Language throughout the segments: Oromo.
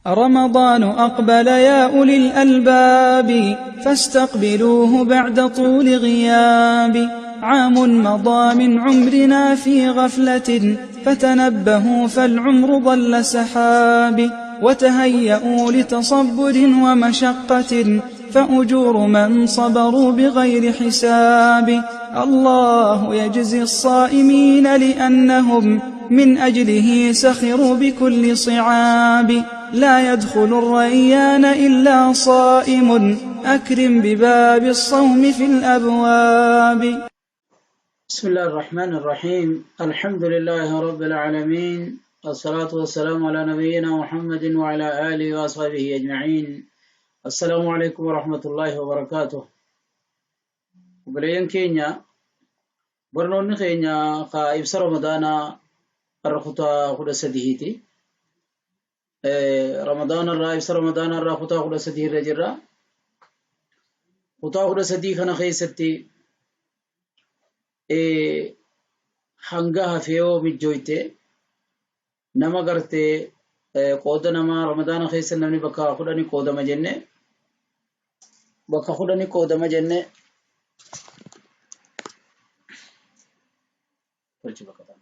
رمضان أقبل يا أولي الألباب، فاستقبلوه بعد طول غياب. عام مضى من عمرنا في غفلة، فتنبهوا فالعمر ضل سحاب. وتهيأوا لتصبر ومشقة، فأجور من صبروا بغير حساب. الله يجزي الصائمين لأنهم من أجله سخروا بكل صعاب. لا يدخل الريان إلا صائم، أكرم بباب الصوم في الأبواب. بسم الله الرحمن الرحيم. الحمد لله رب العالمين، والصلاة والسلام على نبينا محمد وعلى آله وأصحابه أجمعين. السلام عليكم ورحمة الله وبركاته. Obboleeyyan keenya, barnoonni keenya ka ibsa Ramadaanaa har'a kutaa 13ti. Ramadaana irraa, ibsa Ramadaanaa irraa kutaa 13 irra jirra. Kutaa 13 kana keessatti hanga hafee yoo mijjooyte nama gartee qooda namaa Ramadaana keessa namni bakka 10 qoodama jenne, bakka 10 qoodama jenne. Tolchi bakka ta'an.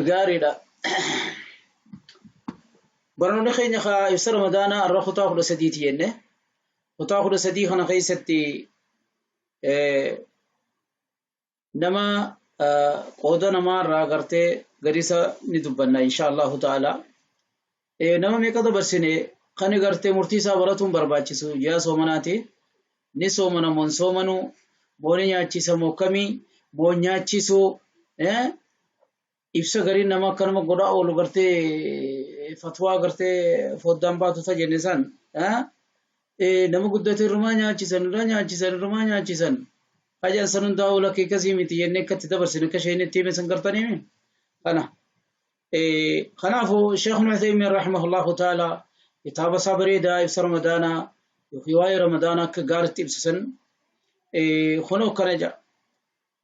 Gaariidha. Barnoonni keenya ka ibsa Ramadaanaa har'a kutaa 13ti jenne. Kutaa 13 kana keessatti nama qooda namaa irraa gartee gadisa ni dubbanna insha Allahu ta'ala. Nama meeqa dabarsine kan gartee murtii isaa baratuun barbaachisu ji'a soomanaati. Ni soomana moo hin soomanu, moo ni nyaachisa moo kamii, moo hin nyaachisu, ibsa gariin nama akkanuma godhaa oolu gartee fatwaa gartee foddaan baatu ta jenne san, nama guddate irrumaa nyaachisan, irraa nyaachisan, irrumaa nyaachisan hajan san hundaa oola kee akkasii miti jennee akka itti dabarsine akka isheen itti hime san gartaniimi kana. Kanaafuu Sheekh Uthaymin rahimahullahu ta'ala kitaaba isaa bareedaa ibsa Ramadaanaa yookiin waa'ee Ramadaanaa akka gaariitti ibsisan kunoo akkana jedha.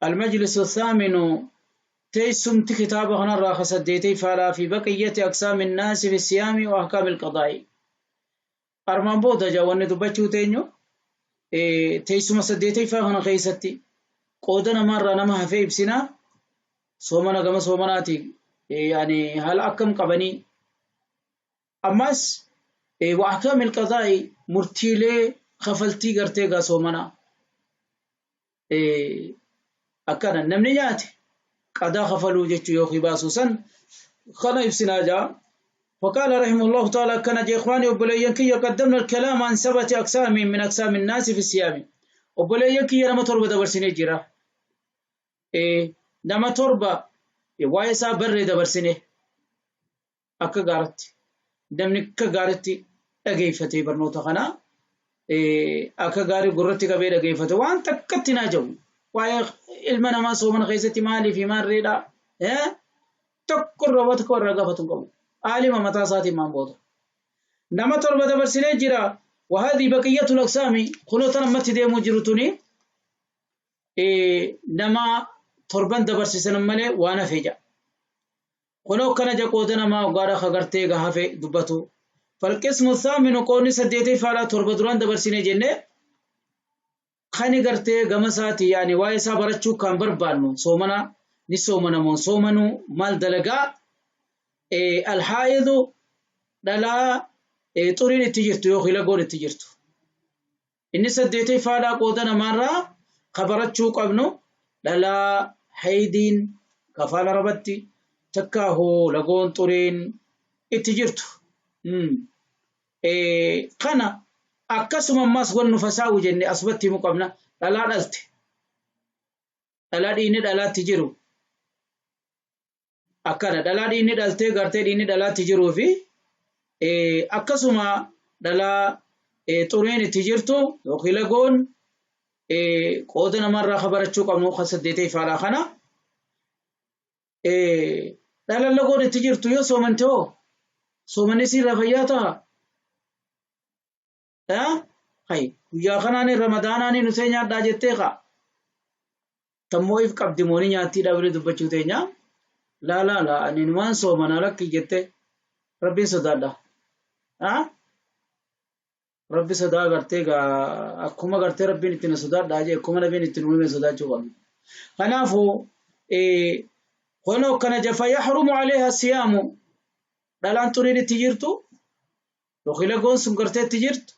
Al-Majlisu Thaaminu, teessumti kitaaba kanarraa ka saddeetayfaadhaa, fi baqiyyati aqsaami nnaasi fi siyaami wa ahkaami alqadaa'i. Armaan booda jaa wanni dubbachuu teenyu teessuma saddeetayfaa kana keessatti qooda namaarraa nama hafee ibsinaa, soomana gama soomanaati yaani haala akkam qabanii, ammas wa ahkaami alqadaa'i, murtiilee kafaltii gartee gaa soomanaa akkana namni nyaate qadaa kafaluu jechuu yookiin baasuu san kana ibsinaa jaa. فقال رحمه الله تعالى كان يا إخواني وبليين كي قدمنا الكلام عن سبعة أقسام من أقسام الناس في الصيام. وبليين كي نما تربة دبرسيني جرا إيه نما تربة وايسا بر دبرسيني أكا غارت نمني كا غارتي dhaggeeffatee barnoota kana akka gaarii gurratti qabee dhaggeeffate waan takkatti naa jiru waa'ee ilma namaa soomana keessatti maalii fi maalreedha tokko irraa waan tokko irraa gaafatu hin qabu. Aalima mataa isaatiin maan booda. Nama 7 dabarsinee jira. Wahadii baqiyyatul aqsaami, kunoo tan ammatti deemuu jiru tuni nama 7n dabarsisan malee waan hafe jedha. Kunoo akkana jedha qooda namaa hoggaadha ka gartee egaa hafe dubbatu. Falqismu thaaminu, qoodni saddeetayfaadha, 7 duraan dabarsine jenne, kani gartee gama isaati yaani waa'ee isaa barachuu kan barbaannu, soomana ni soomana moo soomanu, maal dalagaa, alhaa'idu, dhalaa xuriin itti jirtu yookiin lagoon itti jirtu. Inni saddeetayfaadha qooda namaarraa ka barachuu qabnu dhalaa haydiin kafaan arabatti takkaa hoo lagoon xuriin itti jirtu. Kana akkasuma ammas wannu fasaa'u jenne asumatti himuu qabna, dhalaa dhalte, dhalaa dhiinni dhalaatti jiru, akkana dhalaa dhiinni dhaltee gartee dhiinni dhalaatti jiruu fi akkasuma dhalaa xuriin itti jirtu yookiin lagoon Qooda namarraa kabarachuu qabnu kan saddeetee ifaalaa kana. Dhalaan lagoon itti jirtu yoo soomante hoo soomanni siirraa fayyaa ta'a. Hay guyyaa kanaan ramadaanaan nusee nyaadhaa jettee kaa. Tammoo if qabdi mooni nyaattii dhabdee dubbachuu teenya. Laa laa laa ani waan soomanaa lakki jettee rabbiin sodaadha. Rabbi sodaa gartee gaa akkuma gartee rabbiin ittiin sodaadhaa jee akkuma nabiin ittiin uume sodaachuu qabna. Kanaafuu kunoo kana jafa yaxrumu aleeha siyaamu dhalaan xuriin itti jirtu yookiin lagoon sun gartee itti jirtu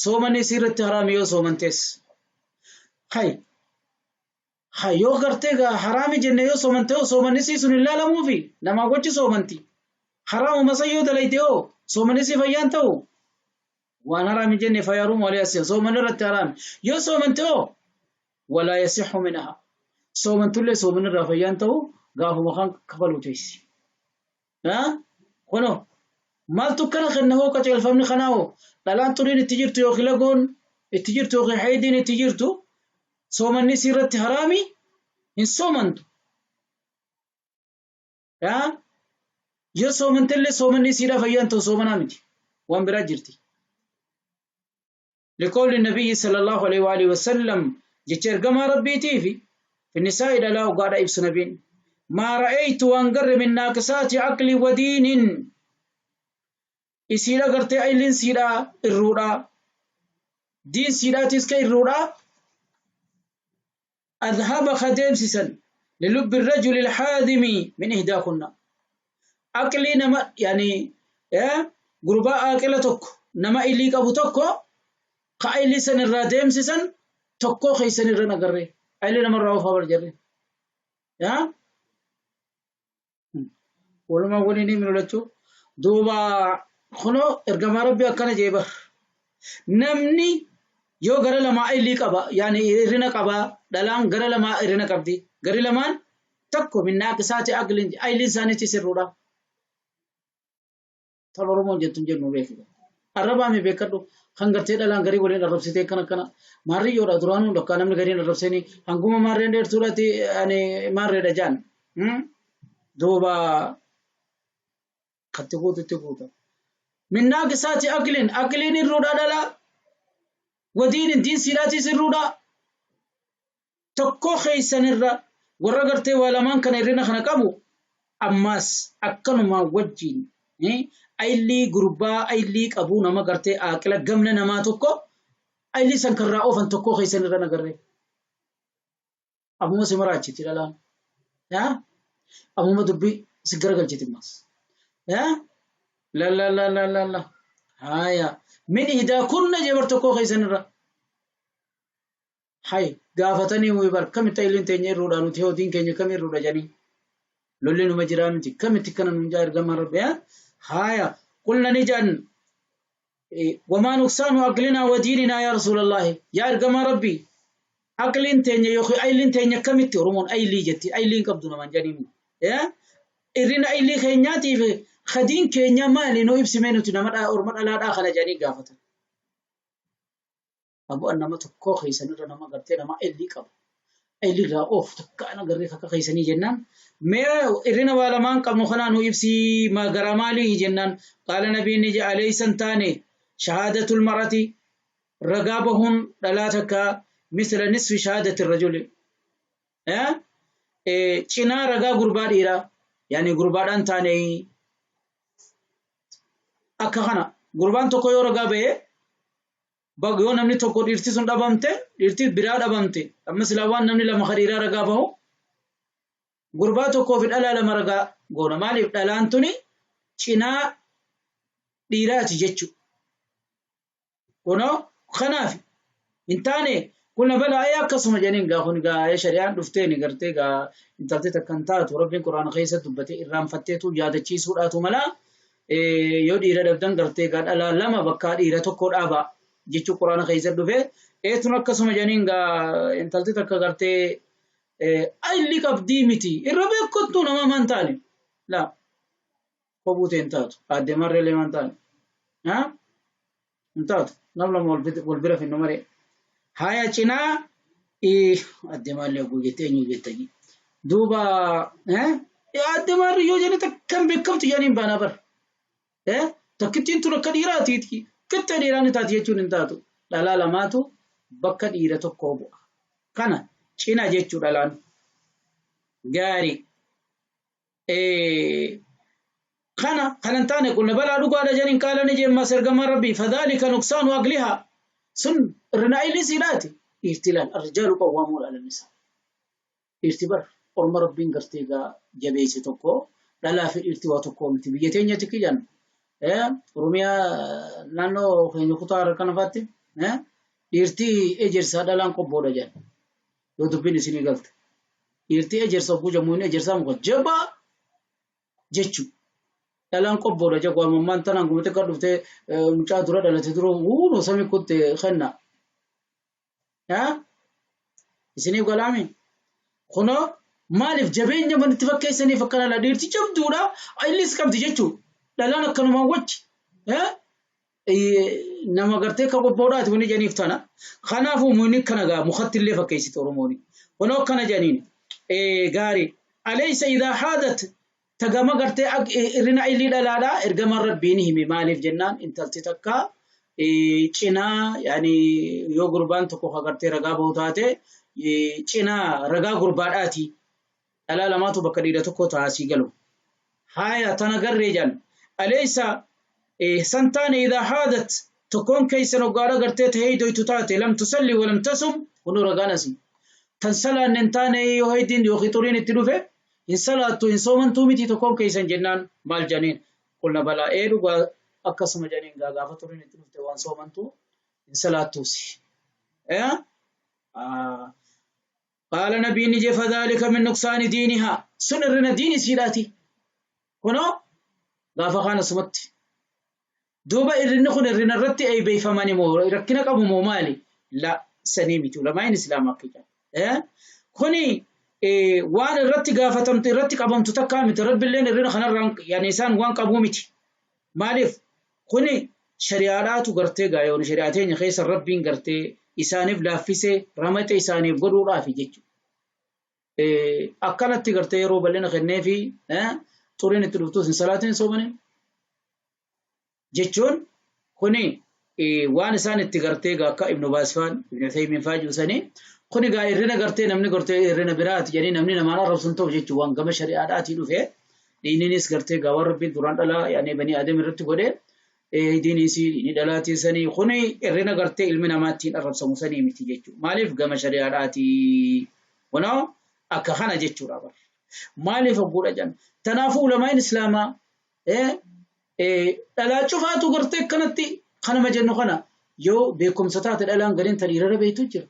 soomanni isii irratti haraami yoo soomantees. Hay hay yoo gartee gaa haraami jenne yoo soomante yoo soomanni isii sun hin laalamuufi namaa gochi soomanti. Haraamuma san yoo dalayte hoo soomanni isii fayyaan ta'u waan haraami jenne fayyarumu alayha siyam soomanni irratti haraami yoo soomante hoo walaa yasixu minha soomantullee soomanni irraa fayyaan ta'u gaafuma kan kafaluu teessi. Kunoo maaltu kana kenna hoo qajeelfamni kanaa hoo dhalaan xuriin itti jirtu yookiin lagoon itti jirtu yookiin haydiin itti jirtu soomanni isii irratti haraami hin soomantu. Yoo soomantellee soomanni isiidhaa fayyaan ta'u soomanaa miti waan biraa jirti. Liqoolli nabiyyi sallallahu alaihi wa alihi wasallam jecha ergamaa rabbiitii fi finnisaa'i dhalaa dhugaadha ibsu nabiin. Maa ra'aytu waan garre min naaqisaati aqli wa diinin isiidha gartee ayliin siidhaa irruudhaa diin siidhaatis ka irruudhaa adhaba ka deemsisan lilubbi rajuli alhaadimi min ihdaa kunna aqlii nama yani gurbaa aaqila tokko nama ilii qabu tokko ka aylii san irraa deemsisan tokkoo keeysan irra nagarre aylii namarraa oofaa bar jarre yaa walumaa waliin himnu lachuu duuba kunoo ergamaa rabbii akkana jee bar namni yoo gara lamaa aylii qaba yaani hirrina qaba dhalaan gara lamaa hirrina qabdi gari lamaan tokko min naaqisaati aqliin ayliin isaaniitti sirruudha. Tan Oromoon jettu hin jennu beeku. Arrabaame beekadhu kan gartee dhalaan garii waliin arrabsitee akkana akkana maarriyyoodha duraanuu dhokkaa namni gariin arrabsanii hanguma maarreen dheertuudhaati ani maarreedha jaan. Duuba katti guututti guuta. Min naaqisaati aqliin aqliin irruudha dhalaa wadiinin diin siidhaatis irruudha tokkoo keeysanirra warra gartee waa lamaan kana hirrina kana qabu ammaas akkanumaa wajjiin aylii gurbaa aylii qabuu nama gartee aaqila gamna namaa tokko aylii san karraa oofan tokkoo keeysanirra nagarree. Ammuma si maraachiti dhalaan. Ammuma dubbii si garagalchiti ammaas. La la la la la la. Haya. Min ihdaa kunna jee bar tokkoo keeysanirra. Hay gaafatanii wii bar kamitti ayliin teenya irruudha nuti hotiin keenya kam irruudha jedhanii. Lolli numa jiraa miti kamitti kana nun jaa ergamaan rabbi haya qulna ni jedhan wamaa nuqsaanu aqlinaa wa diininaa yaa rasuulallahi yaa ergamaa rabbi aqliin teenya yookiin ayliin teenya kamitti oromoon aylii jetti ayliin qabdu namaan jedhanii irrina aylii keenyaatiif khadiin keenya maali nu ibsimee nuti nama orma dhalaadhaa kana jedhanii gaafatan. Abu'an nama tokkoo keessanirra nama gartee nama aylii qabu. Aylii irraa oofu takka ana garree takka keessanii jennaan mee irrina waa lamaan qabnu kanaa nu ibsii gara maalii jennaan qaala nabiin ni jedha alaysan taane shahaadatul mar'ati ragaa bahuun dhalaa takka misla nisfi shahaadati rajuli cinaa ragaa gurbaa dhiiraa yaani gurbaadhaan taane akka kana gurbaan tokko yoo ragaa bahee yoo namni tokko dhiirti sun dhabamte dhiirti biraa dhabamte amma silaa waan namni lama ka dhiiraa ragaa bahu gurbaa tokkoo fi dhalaa lama ragaa goona maaliif dhalaan tuni cinaa dhiiraati jechuudha. Kunoo kanaaf hin taane kun balaa akkasuma jedhaniin gaa kun gaa shari'aan dhufteen gartee gaa intalti takka hin taatu rabbiin quraana keessa dubbatee irraanfatteetu yaadachiisuudhaatu mala yoo dhiira dhabdan gartee gaa dhalaa lama bakka dhiira tokko dhaaba jechuu quraana keessa dhufe eetun akkasuma jedhaniin gaa intalti takka gartee ayli qabdii miti irra beekottu nama maan taane la kobuute hin taatu aadde marreelee maan taane hin taatu nam lama wal bira finnu maree. Haya cinaa adde maallee oguu jettee eenyu jettanii. Duuba adde maalli yoo jenne takkan beekamtu jedhaniin baana bara. Takkittiin tun akka dhiiraatiiti. Qixxee dhiiraa ni taati jechuun hin taatu. Dhalaa lamaatu bakka dhiira tokkoo bu'a. Kana cina jechuu dhalaan. Gaarii. Kana kan hin taane qulna balaa dhugaadha jedhaniin qaala ni jemmas ergamaan rabbii fadhaalika nuqsaanu aqlihaa sun irrina illi siidhaati. Dhiirti ilaal arrijaalu qawwaamuudha ala nisaa. Dhiirti bar orma rabbiin gartee egaa jabeesse tokko dhalaa fi dhiirti waa tokko miti. Biyya teenyatti kiyyan Oromiyaa naannoo keenya kutaa harka nafaatti dhiirti ejersaa dhalaan qobboodha jedhan. Yoo dubbiin isinii galte. Dhiirti ejersa ogguu jammuun ejersaa muka jabaa jechu. Dhalaan qobboodha jedhu ammaan tanaan gumate kan dhuftee mucaa dura dhalate dura wuunoo samii kutte kenna. Isiniif galaami? Kunoo maaliif jabeenya manitti fakkeessaniif akkana la dhiirti jabduudha illis qabdi jechuudha. Dhalaan akkanumaan wajji nama gartee akka qobboodhaati wani jedhaniif tana. Kanaafuu muni kana gaa mukatti illee fakkeessite Oromooni. Kunoo akkana jedhaniin gaarii. Alaysa idaa haadat tagama gartee irrina illii dhalaadhaa ergamaan rabbiin hime maaliif jennaan intalti takka cinaa yaani yoo gurbaan tokko ka gartee ragaa bahu taate cinaa ragaa gurbaadhaati. Dhalaa lamaatu bakka dhiira tokko taasii galu. Haaya tana garree jedhan. Alaysa san taane idaa haadat tokkoon keessan hoggaadha gartee tahee doytu taate lam tusalli walam tasum kunuu ragaan asii. Tan salaanne hin taane yoo haydiin yookiin xuriin itti dhufe hin salaattu hin soomantuu miti tokkoon keessan jennaan maal jedhaniin qulna balaa ee dhugaa akkasuma jedhaniin gaa gaafa xuriin itti dhufte waan soomantu hin salaattuusi. Qaala nabiin ni jee fadhaalika min nuqsaani diinihaa sun irrina diin isiidhaati. Kunoo gaafa kaan asumatti. Duuba irrinni kun irrina irratti eeybeeffamani moo rakkina qabu moo maali? La sanii miti ulamaa'in islaamaa akka jedhan. Kuni waan irratti gaafatamtu irratti qabamtu takkaa miti rabbilleen irrina kanarraan yaani isaan waan qabuu miti. Maaliif? Kuni shari'aadhaatu gartee gaayoon shari'aa teenya keessa rabbiin gartee isaaniif laaffisee ramaxe isaaniif godhuudhaafi jechuudha. Akkanatti gartee yeroo bal'ina kenneefi xuriin itti dhuftus hin salaatiin hin soomanin jechuun kuni waan isaan itti gartee gaa akka Ibnu Baas faan Ibnu Uthaymiin faa jiru kuni gaa irrina gartee namni gartee irrina biraati jedhanii namni namaan arrabsu hin ta'u jechuun waan gama shari'aadhaatii dhufe diiniinis gartee gaa waan rabbiin duraan dhalaa yaani banii aadam irratti godhe diiniis ni dhalaatii sanii kuni irrina gartee ilmi namaa ittiin arrabsamu sanii miti jechuudha. Maaliif gama shari'aadhaatii kunoo akka kana jechuudha bara. Maaliif hogguudha jedhan. Tanaafuu ulamaa'in islaamaa dhalaa cufaatu gartee akkanatti kanuma jennu kana yoo beekumsa taate dhalaan gariin ta dhiirarra beektu jira.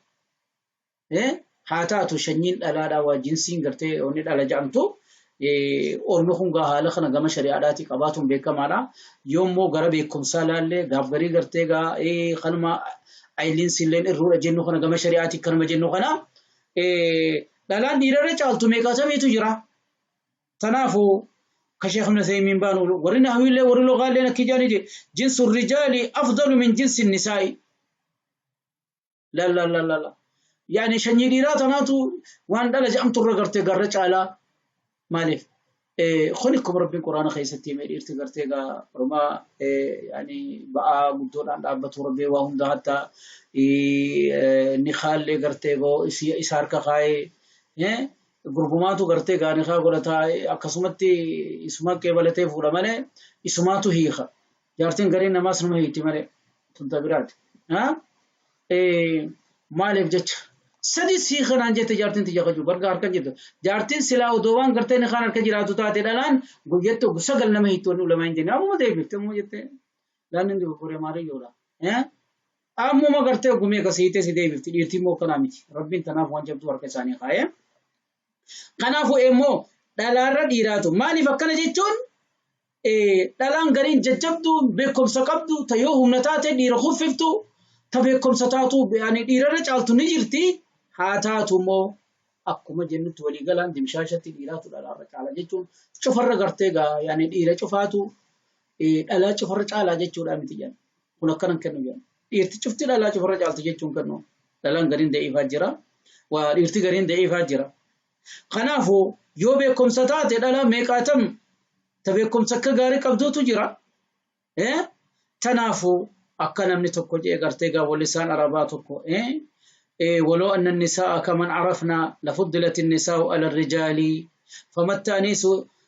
Haa taatu shanyiin dhalaadhaa waa jinsiin gartee onni dhala jedhamtu ormi kun gaa haala kana gama shari'aadhaatii qabaatuun beekamaadha. Yoommoo gara beekumsaa laallee gaaf garii gartee gaa kanuma ayiliin silleen irruudha jennu kana gama shari'aatii kanuma jennu kana dhalaan dhiirarra caaltu meeqaatamiitu jira. Tanaafuu ka Sheekh Ibn Uthaymiin baanu warri nahwiillee warri lugaalleen akka ijaanii je jinsu rijaali afdalu min jinsi nisaa'i. La la la la la. Yaani sanyii dhiiraa tanaatu waan dhala jedhamtu irra gartee garra caalaa maaliif? Kuni akkuma rabbiin quraana keessatti hime dhiirti gartee gaa ormaa yaani ba'aa guddoodhaan dhaabbatu rabbii waa hunda hatta ni kaallee gartee goo isa harka kaayee gurbumaatu gartee gaa nikaa godhataa akkasumatti isuma qeebalatee fuudha malee isumaatu hiika. Jaartiin gariin namaas numa hiikti malee tun ta biraati. Maaliif jecha sadi sii kanaan jette jaartiin tiyya kajuu barga harka jirtu. Jaartiin silaa odoo waan gartee nikaan harka jiraatu taate dhalaan guyyatti oggu 9 nama hiikti wanni ulamaa hin jenne. Ammuma deebifte ammuma jette laan inni dogoggoree maaliif yoodha. Ammuma gartee oggumee akkasii hiiktee si deebifti dhiirtii immoo akkanaa miti. Rabbiin tanaaf waan jabduu harka isaanii kaa'ee. Kanaafuu immoo dhalaarra dhiiraatu maaliif akkana jechuun dhalaan gariin jajjabduu beekumsa qabdu ta yoo humna taate dhiira kuffiftu ta beekumsa taatu yaani dhiirarra caaltu ni jirti haa taatu immoo akkuma jennutti walii galaan dimshaashatti dhiiraatu dhalaarra caala jechuun cufarra gartee gaa yaani dhiira cufaatu dhalaa cufarra caalaa jechuudha miti jenna kun akkanan kennu jenna dhiirti cufti dhalaa cufarra caalti jechuun kennu Dhalaan gariin da'iifaa jira. Waa dhiirti gariin da'iifaa jira. Kanaafuu yoo beekumsa taate dhalaa meeqaatam ta beekumsa akka gaarii qabduutu jira. Tanaafuu akka namni tokko jee gartee gaa wallisaan arabaa tokko ولو أن النساء كمن عرفنا لفضلت النساء على الرجال فما التأنيس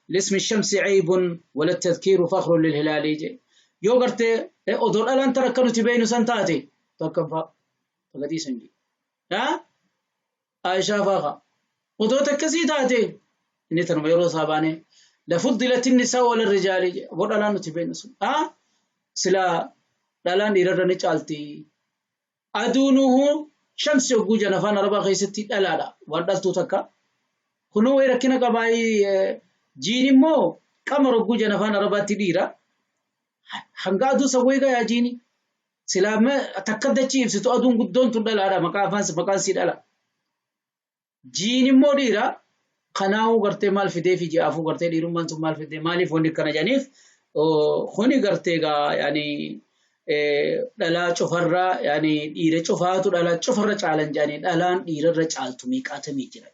لاسم الشمس عيب ولا التذكير فخر للهلال yoo gartee odoo dhalaan tara akka nuti beeynu san taate takkan fa'a tagadii san jee Aishaa fa'aa odoo takkasii taate inni tanuma yeroo isaa baane لفضلت النساء على الرجال odoo dhalaan nuti beeynu sun silaa dhalaan dhiirarra ni caalti aduunuhu shamsi hogguu jan afaan arabaa keessatti dhalaadha waan dhaltuu takka kunuu wayi rakkina qabaayii jiin immoo qamar hogguu jan afaan arabaatti dhiira hanga aduu san wayi gayaa jiini silaa takka dachii ibsitu aduun guddoon tun dhalaadha maqaa afaan maqaan sii dhala jiin immoo dhiira kanaafuu gartee maal fidee fi ji'aafuu gartee dhiirummaan sun maal fidee maaliif wanni akkana jedhaniif kuni gartee gaa yaani dhalaa cufarraa yaani dhiira cufaatu dhalaa cufarra caalan jedhanii dhalaan dhiirarra caaltu meeqaatamii jira.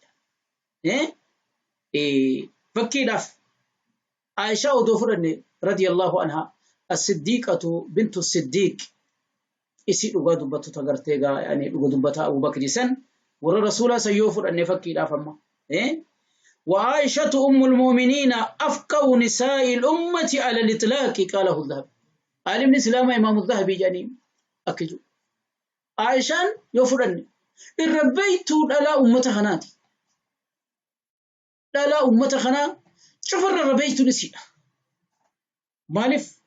Fakkiidhaaf Aishaa odoo fudhanne radiyallahu anha as-siddiqatu bintu siddiq isii dhugaa dubbattu tagartee gaa yaani dhuga dubbata Abu Bakri san warra rasuulaa san yoo fudhanne fakkiidhaaf amma. وعائشة أم المؤمنين أفقه نساء الأمة على الإطلاق قاله الذهبي عالم الإسلام إمام الذهبي يعني أكيد عائشة يفرن الربيت لا أمة خناتي لا لا أمة خنا شفر الربيت نسيئة مالف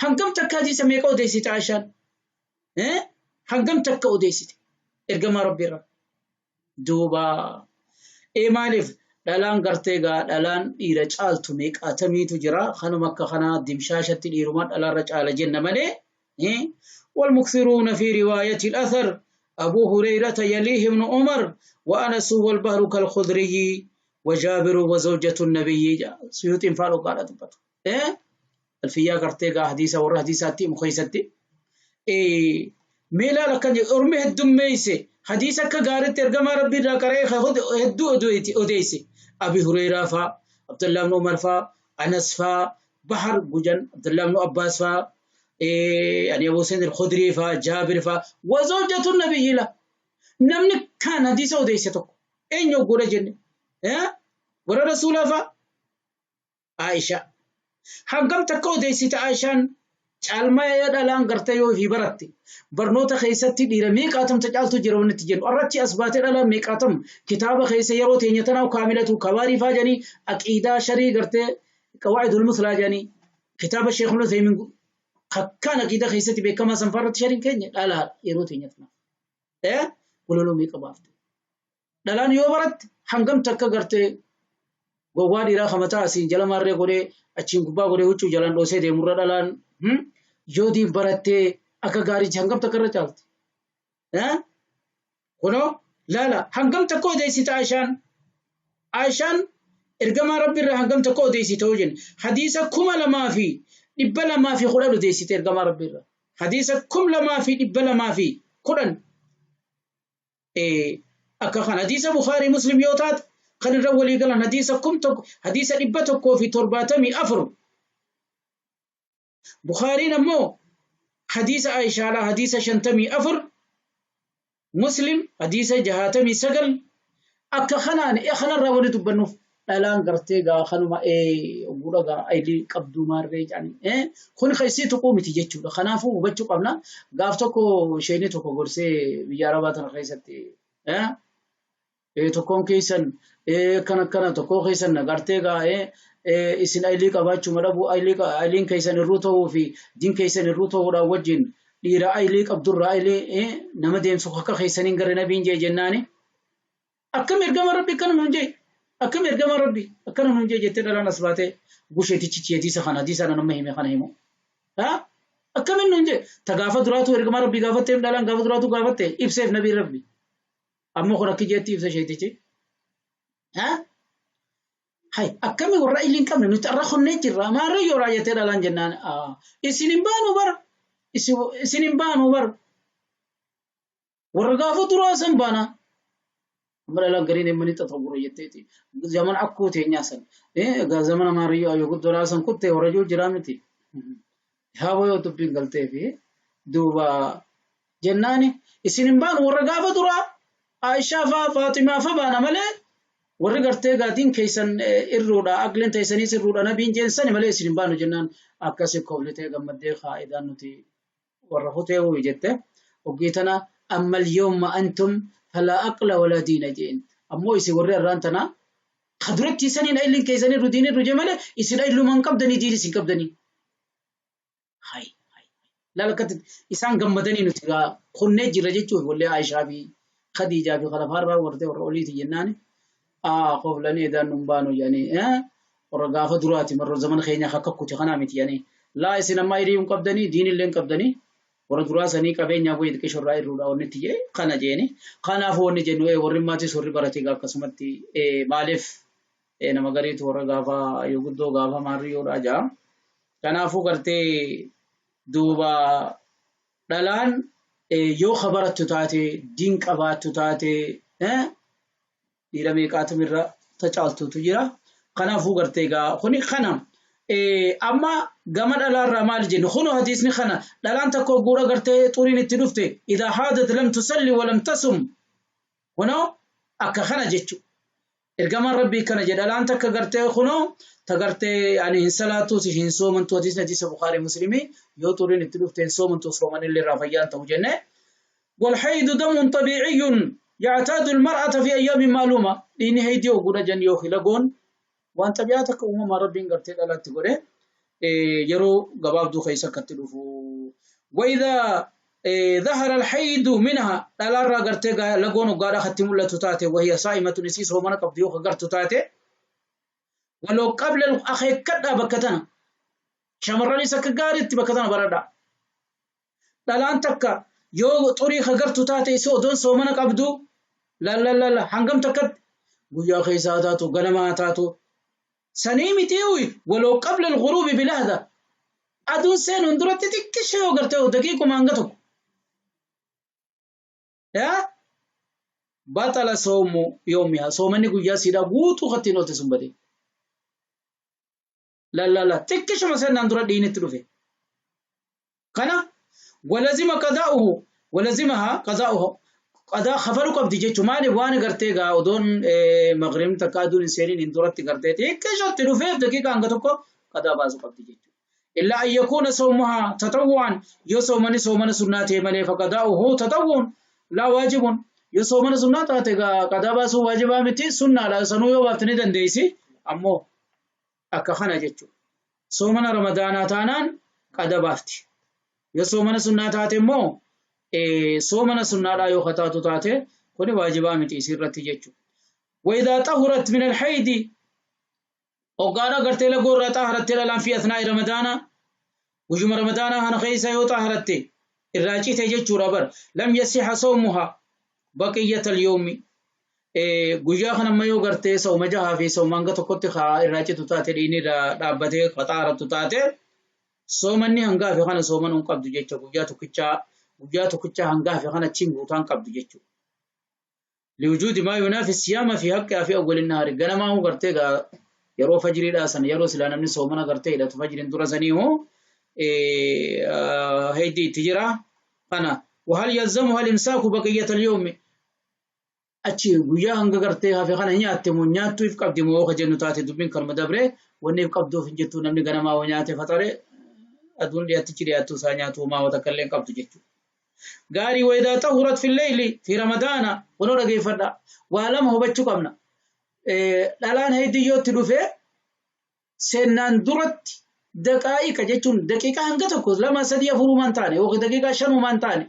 هنقم تكا دي سميك أوديسيت عائشة هنقم تكا أوديسيت إرقما ربي رب دوبا إيه مالف dhalaan gartee gaa dhalaan dhiira caaltu meeqaatamiitu jira kanuma akka kanaa dimshaashatti dhiirumaan dhalaarra caala jenna malee والمكثرون في رواية الأثر أبو هريرة يليه ابن عمر وأنس والبهر كالخضري وجابر وزوجة النبي سيوط فالو قال دبت الفيا gartee gaa hadiisa warra hadiisaatti mukheessatti meelaa lakkan ormi heddummeeyse hadiisa akka gaaritti ergamaa rabbii irraa qara'ee hedduu odeeyse أبي هريرة فا عبد الله بن عمر فا أنس فا بحر جوجن عبد الله بن عباس فا يعني أبو سعيد الخدري فا جابر فا وزوجة النبي لا نمن كان حديث أوديسة إن يقول جن ورا رسول فا عائشة hangam takka odeessite Aishaan caalmaa dhalaan gartee yoo fi baratte barnoota keessatti dhiira meeqaatamta caaltu jira wanni itti jennu irratti as baatee dhala meeqaatam kitaaba keessa yeroo teenya tanaa kaamilatu kabaarii faa jedhanii aqiidaa sharii gartee qawaa'idul muslaa jedhanii kitaaba Sheekh Usaymiin kakkaan aqiidaa keessatti beekamaa sanfaarratti shariin keenya dhalaa yeroo teenya tanaa waloloo meeqa baafte dhalaan yoo baratte hangam takka gartee gowwaa dhiiraa kamataa asiin jala maarree godhee achiin gubbaa godhee huccuu jalaan dhoosee deemurra dhalaan yoo diin barattee akka gaarii hangam takka irra caalti. Kunoo laala hangam takka odeessite Aishaan. Aishaan ergamaa rabbi irraa hangam takka odeessite hoo jenne hadiisa 2210 odeessite ergamaa rabbi irraa. Hadiisa 2210 akka kan hadiisa Bukhaarii Muslim yoo taate kan irra walii galan hadiisa 1000 hadiisa 174 Bukhariin ammoo hadiisa Aishaadha hadiisa 54 Muslim hadiisa 69 akka kanaan kanarraa wali dubbannuuf dhalaan gartee gaa kanuma ogguudha gaa aylii qabduu maarree jedhanii kun keessii tuquu miti jechuudha. Kanaafuu hubachuu qabna. Gaaf tokko isheen tokko gorsee biyya Arabaa tana keessatti tokkoon keessan kan akkana tokkoo keessan gartee gaa isin aylii qabaachuu madhabuu ayliin keessan irruu ta'uu fi diin keessan irruu ta'uudhaan wajjin dhiira aylii qabdurraa aylii nama deemsu akka keessaniin gara nabiin jee jennaani. Akkam ergama rabbi akkanuma hin jee akkam ergama rabbi akkanuma hin jee jettee dhalaan as baatee gusheetichi hadiisa kana hadiisa nama hime kana himu. Akkam inni hin jee ta gaafa duraatu ergama rabbi gaafattee dhalaan gaafa duraatu gaafatte ibseef nabiin rabbi. Ammoo kun akki jeetti ibsa sheetichi. Hay akkami warra illee hin qabne nuti irra honnee jirra maarree yoo raajattee dhalaan jennaan isin hin baanu bara isin hin baanu bara. Warra gaafa duraa san baana. Amma dhalaan gariin himmanii xaxawwura jetteeti. Zaman akkoo teenyaa san. Egaa zamana maariyyoo ayyoo guddoodhaa san kuttee warra jiru jiraa miti. Haaboo yoo dubbiin galtee fi duuba jennaani isin hin baanu warra gaafa duraa Aishaa faa Faaximaa fa baana malee warri gartee gaatiin keessan irruudha aqliin teessaniis irruudha nabiin jeensani malee isin hin baanu jennaan akkasi koflitee gammaddee kaa'idaan nuti warra kutee huyi jette oggii tana amma al-yawma antum falaa aqla walaa diina jeen ammoo isin warri arraan tana ka duratti isaniin aylin keessan irru diin irru jee malee isin aylumaan hin qabdanii diinis hin qabdanii. Hay hay laal akkatti isaan gammadanii nuti gaa kunnee jirra jechuuf wallee Aishaa fi Khadiijaa fi kalafaarraa wartee warra oliiti jennaani aa koflanii edaan nun baanu jedhanii warra gaafa duraati marra zamana keenya akka kute kanaa miti jedhanii laa isin ammaa hiriyu hin qabdanii diinillee hin qabdanii warra duraa sanii qabeenyaa wayii xiqqisho irraa irruudha wanni itti jee kana jeeni kanaafuu wanni jennu warri maatis warri barate egaa akkasumatti maaliif nama gariitu warra gaafa yoo guddoo gaafa maarriyyoodha jaa kanaafuu gartee duuba dhalaan yoo ka barattu taate diin qabaattu taate dhiira meeqaatumirra tacaaltuutu jira. Kanaafuu gartee egaa kuni kana. Amma gama dhalaarraa maal jennu kunu hadiisni kana dhalaan takka ogguudha gartee xuriin itti dhufte idaa haadat lam tusalli wa lam tasum kunoo akka kana jechu. Ergamaan Rabbii kana jedha dhalaan takka gartee kunoo ta gartee ani hin salaattuus hin soomantu hadiisni hadiisa Bukaarii Muslimii yoo xuriin itti dhufte hin soomantu soomanillee irraa fayyaan ta'u jenne. Walhaydu damun xabiiciyyun yactaadu almar'ata fi ayyaamin ma'luuma dhiigni haydii ogguudha jan yookiin lagoon waan xabi'aa takka uumamaa Rabbiin gartee dhalaatti godhe yeroo gabaabduu keessa akkatti dhufu. Wayidhaa dhahara alhaydu minha dhalaarraa gartee lagoon hoggaadhaa katti mul'atu taate wahiya saa'imatun isii soomana qabdu yoo gartu taate waloo qabla akeekkadhaa bakka tana shamarranis akka gaariitti bakka tana baradhaa. Dhalaan takka yoo xurii ka gartu taate isii odoon soomana qabdu lallallalla hangam takkatti guyyaa keessa haa taatu ganama haa taatu sanii mitii uyi waloo qabla al-ghuruubi bilahda aduun seenuun duratti xiqqisha yoo garte daqiiquma hanga tokko yaa baxala soomu yoomiha soomanni guyyaa siidhaa guutuu kattiin oolte sun badee lallalla xiqqishuma seenaan dura dhiinitti dhufe kana walazima qadaa'uhu walazimaha qadaa'uhu qadaa kafaluu qabdi jechuun maaliif waan gartee gaa odoon maghribni takka aduun hin seeniin hin duratti gartee xiqqishatti dhufeef daqiiqa hanga tokko qadaa baasuu qabdi jechuudha. Illaa an yakuuna sawmuhaa tatawwu'an yoo soomani soomana sunnaa ta'e malee faqadaa'uhu tatawwu'un laa waajibun yoo soomana sunnaa taate gaa qadaa baasuu waajibaa miti sunnaadha sanuu yoo baafte ni dandeessi ammoo akka kana jechuudha. Soomana ramadaanaa taanaan qada baafti. Yoo soomana sunnaa taate immoo soomana sunnaadhaa yoo kataatu taate kuni waajibaa miti isii irratti jechuudha. Wayidaa xahurat min alhaydi hoggaadha gartee lagoo irraa xaharatte dhalaan fi athnaa'i ramadaanaa guyyuma ramadaanaa kana keessa yoo xaharatte irraa cite jechuudha bar lam yasiha sawmuha baqiyyata al-yawmi guyyaa kana amma yoo gartee sawma jahaa fi sawma hanga tokkotti haa irraa citu taate dhiigni irraa dhaabbatee xaharattu taate soomanni hangaa fi kana soomanuu hin qabdu jecha guyyaa tokkichaa hangaa fi kana achiin guutaan qabdu jechuudha. Liwujuudi maa yunaafi siyaama fi haqqihaa fi awwalin nahaari ganamaa huu gartee gaa yeroo fajriidhaa sana yeroo silaa namni soomana gartee hidhatu fajriin dura sanii hoo heddii itti jira kana wahal yalzamu hal imsaaku baqiyyata al-yawmi achi guyyaa hanga gartee hafe kana nyaatte moo nyaattuu if qabdi moo ka jennu taate dubbiin kanuma dabre wanni if qabduuf hin jettu namni ganamaa hoo nyaate faxare aduun dhiyaattichi dhiyaattuu isaa nyaatu homaa waa takka illee hin qabdu jechuudha. Gaarii wayidaa xahurat fi leyli fi ramadaana kunoo dhageeffadha waa lama hubachuu qabna. Dhalaan heeddiyootti dhufee seennaan duratti daqaa'iqa jechuun daqiiqaa hanga tokko lama sadii afur humaan taane yookiin daqiiqaa shan humaan taane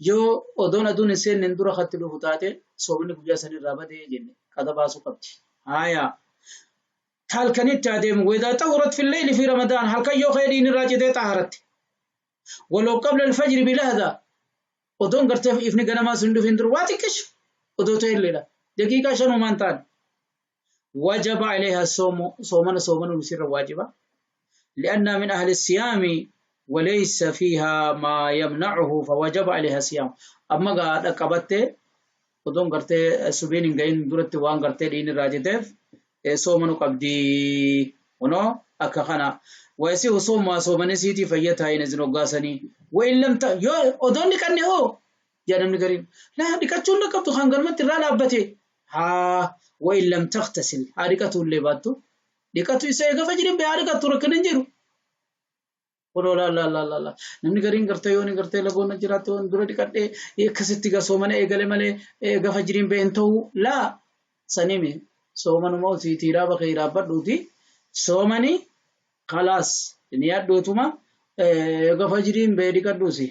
yoo odoon aduun hin seenneen dura katti dhufu taate soomni guyyaa san irraa badee jenne qada baasuu qabdi. Haaya. Halkanitti adeemu weedaa xahurat fi leyli fi ramadaan halkan yoo ka'ee dhiin irraa citee xaharatti. Waloo qabla alfajri bilahda odoon gartee ifni ganamaa sun dhufin dura waa xiqqishu odoo ta'e illeedha. Daqiiqaa shan humaan taane. Wajaba alayha soomu soomana soomanuun isirra waajiba. Li'annaa min ahli siyaami وليس فيها ما يمنعه فوجب عليها صيام. أما قاعد قبته odoon gartee subiin hin gahin duratti waan gartee dhiin irraa jeteef soomanu qabdi kunoo akka kana wayisi osoo soomanii siitii fayya taa'in isin hoggaasanii wayin lamta yoo odoon dhiqanne hoo jaa namni gariin laa dhiqachuun na qabdu kan galmatti irraa dhaabbate haa wayin lam taghtasil haa dhiqatu illee baattu dhiqatu isa eega fajriin bee haa dhiqattu rakkina hin jiru. Kunoo la la la la la namni gariin gartee yoo ni gartee lagoon na jiraate waan dura dhiqadhee akkasitti gaa soomana eegale malee eega fajriin bee hin ta'u laa sanimi soomanuma osiitii raaba kee raabbadhuuti soomani khalaas ni yaaddootuma eega fajriin bee dhiqadhuusi.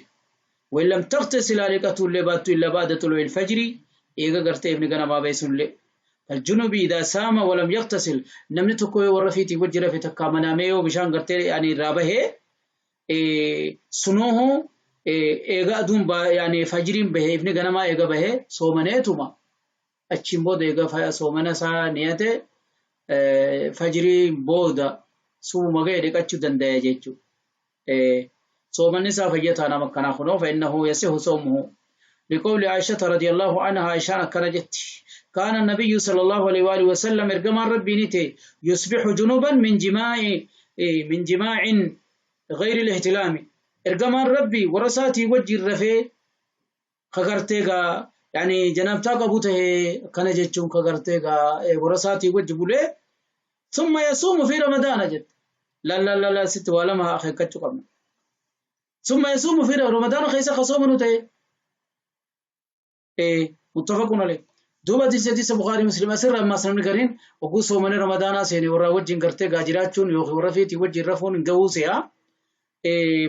وإن لم تغتسل dhiqatu illee baattu إلا بعد طلوع الفجر eega gartee ifni ganamaa beesunillee. الجنوب إذا سام ولم يغتسل namni tokko yoo warra fiitii wajji rafe takkaa manaamee yoo bishaan gartee yani irraa bahee sunuhu eega aduun yani fajriin bahee ifni ganamaa eega bahee soomaneetuma achiin booda eega soomana isaa niyate fajriin booda suuma ga'e dhiqachuu danda'e jechuudha. Soomanni isaa fayyataa nama akkanaa kunoo فإنه يصح صومه لقول عائشة رضي الله عنها عائشة akkana jetti كان النبي صلى الله عليه وآله وسلم ergamaan rabbii ni ta'e يصبح جنبا من جماع غير الاحتلام ergamaan rabbii warra isaatii wajjin rafee ka gartee gaa yani janaabtaa qabu tahee kana jechuun ka gartee gaa warra isaatii wajji bulee ثم يصوم في رمضان jette. لا لا لا لا ست waa lama akeekkachuu qabna. ثم يصوم في رمضان keessa ka soomanu ta'e متفق عليه. Duuba hadiisa Bukhaarii Muslim asirra ammaas namni gariin oguu soomanii Ramadaanaa seene warra wajjin gartee gaa jiraachuun yookiin warra fiitii wajjin rafuun hin gahuu se'a.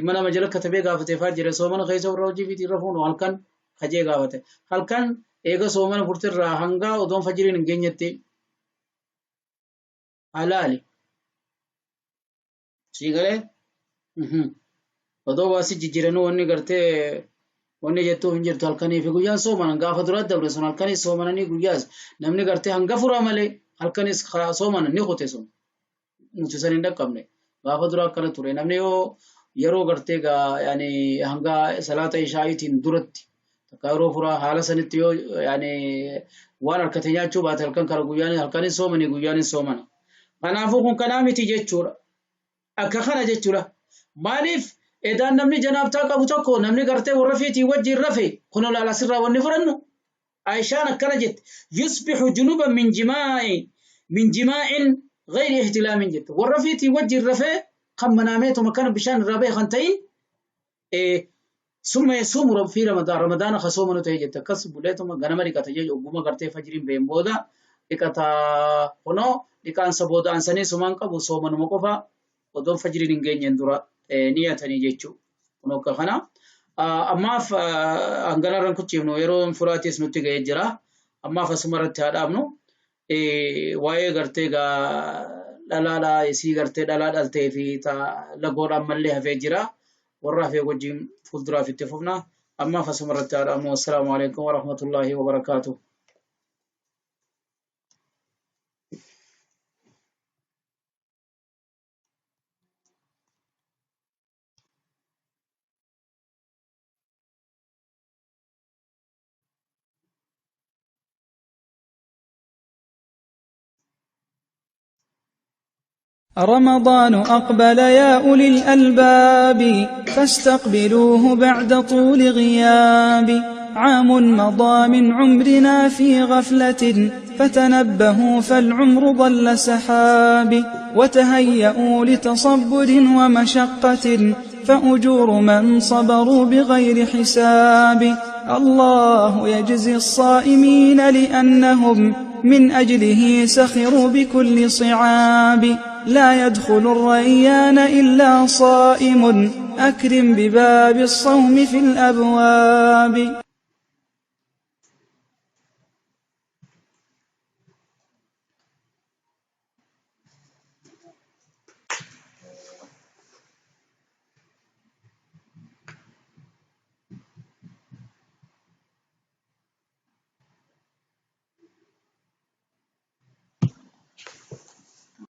Mana majala katabee gaafatee faa jira soomana keessa warra hojii fiitii rafuun halkan kajee gaafate. Halkan eega soomana furtirraa hanga odoon fajiriin hin geenyetti halaali. Sii galee? Odoo waasi jijjiiranuu wanni gartee wanni jettuuf hin jirtu halkanii fi guyyaan soomanan gaafa duraa dabre sun halkanis soomananii guyyaas namni gartee hanga furaa malee halkanis soomanan ni kute sun nuti san hin dhaqqabne gaafa duraa akkana ture namni yoo yeroo gartee gaa yani hanga salaata ishaa'iitiin duratti takka yeroo furaa haala sanitti yoo yani waan harkate nyaachuu baate halkan kara guyyaan halkanis soomanii guyyaanis soomana. Kanaafuu kun kanaa miti jechuudha. Akka kana jechuudha. Maaliif edaan namni janaabtaa qabu tokko namni gartee warra fiitii wajjin rafe kun olaal asirraa wanni fudhannu. Aishaan akkana jette يصبح جنبا من جماع غير احتلام jette warra fiitii wajjin rafee kan manaameetuma kana bishaan irraa bahe kan ta'in ثم يصوم في رمضان ramadaana ka soomanu ta'e jette akkas buleetuma ganama dhiqata jechuudha ogguma gartee fajriin baheen booda dhiqata kunoo dhiqaansa booda aansanii sumaan qabu soomanuma qofa odoon fajriin hin geenyeen dura niyatanii jechuudha. Kunoo akka kana. Ammaaf hanganarran kuchiifnu yeroo furaatis nutti ga'ee jira. Ammaaf asuma irratti haa dhaabnu. Waa'ee gartee gaa dhalaadhaa isii gartee dhalaa dhaltee fi lagoodhaan mallee hafee jira. Warra hafee wajjin fuulduraaf itti fufna. Ammaaf asuma irratti haa dhaabnu. السلام عليكم ورحمة الله وبركاته. رمضان أقبل يا أولي الألباب فاستقبلوه بعد طول غياب. عام مضى من عمرنا في غفلة فتنبهوا فالعمر ضل سحاب. وتهيأوا لتصبر ومشقة فأجور من صبروا بغير حساب. الله يجزي الصائمين لأنهم من أجله سخروا بكل صعاب. لا يدخل الريان إلا صائم أكرم بباب الصوم في الأبواب.